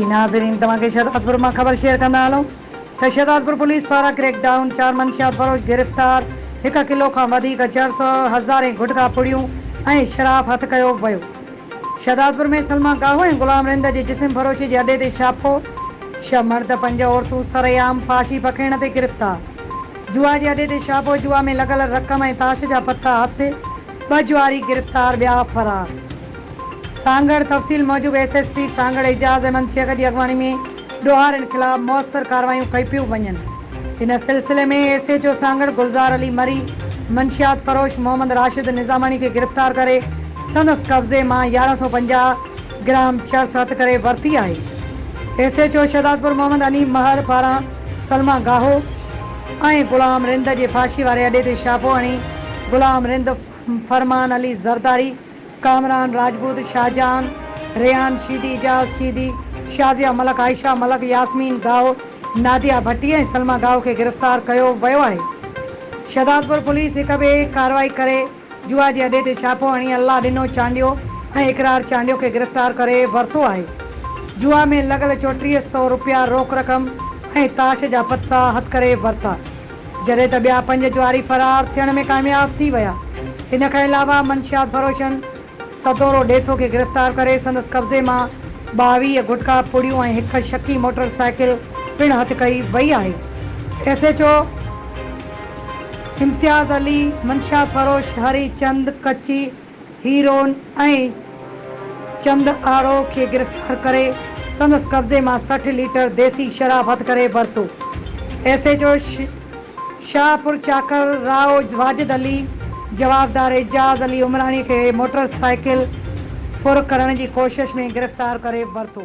ناظرين توهان کي شهدادپور مان خبر شيئر ڪندا هلون ته شهدادپور پوليس پاران ڪريڪ ڊائون چار منشيات فروش گرفتار، هڪ ڪلو کان وڌيڪ چرس، هزارين گٽڪا پڙيون ۽ شراب هٿ ڪيو ويو. شهدادپور ۾ سلمان گاهو ۽ غلام رند جي جسم فروشي جي اڏي تي ڇاپو، ڇهه مرد پنج عورتون سرعام فحاشي پکيڙڻ تي گرفتار، جوا جي اڏي تي ڇاپو، جوا ۾ لڳل رقم ۽ تاش جا پتا هٿ، ٻه جواري گرفتار ٻيا فرار. سانگهڙ، تفصيل موجب S S P Sanghar Ijaz Ahmed Shaikh جي اڳواڻي ۾ ڏوهارين خلاف موثر ڪارروايون ڪئي پيون وڃن. ان سلسلي ۾ S H O Sanghar Gulzar Ali Marri منشيات فروش محمد راشد نظاماڻي کي گرفتار ڪري سندس قبضي مان 1150 گرام چرس هٿ ڪري ورتي آهي. S H O Shahdadpur Muhammad Aneem Mehar پاران سلمان گاهو ۽ غلام رند جي فاشي واري اڏي تي ڇاپو هڻي غلام رند، فرمان علي زرداري، ڪامران راجپوت، شاهجهان، ريحان شيدي، اعجاز شيدي، شازيه ملڪ، عائشه ملڪ، ياسمين گاهو، ناديه ڀٽي ۽ سلميٰ گاهو کي گرفتار ڪيو ويو آهي. شهدادپور پوليس هڪ ٻئي ڪارروائي ڪري جوا جي اڏي تي ڇاپو هڻي الله ڏنو چانڊيو ۽ اقرار چانڊيو کي گرفتار ڪري ورتو آهي. جوا ۾ لڳل 34 سئو روپيا روڪ رقم ۽ تاش جا پتا هٿ ڪري ورتا. جڏهن ته ٻيا پنج جواري فرار ٿيڻ ۾ ڪامياب ٿي ويا. ان کان علاوه منشيات فروشن سدورو ڏيٿو کي گرفتار ڪري سندس قبضي مان 22 گٽڪا پڙيون ۽ هڪ شڪي موٽر سائيڪل پڻ هٿ ڪئي وئي آهي. S H O Imtiaz Ali منشيات فروش هري چند ڪچي هيرون ۽ چند آڙو کي گرفتار ڪري سندس قبضي مان 60 ليٽر ديسي شراب هٿ ڪري ورتو. S H O Shahpur Chakar Rao Wajid Ali جوابدار اعجاز علي عمراڻي کي موٽر سائيڪل ڦر ڪرڻ جي ڪوشش ۾ گرفتار ڪري ورتو.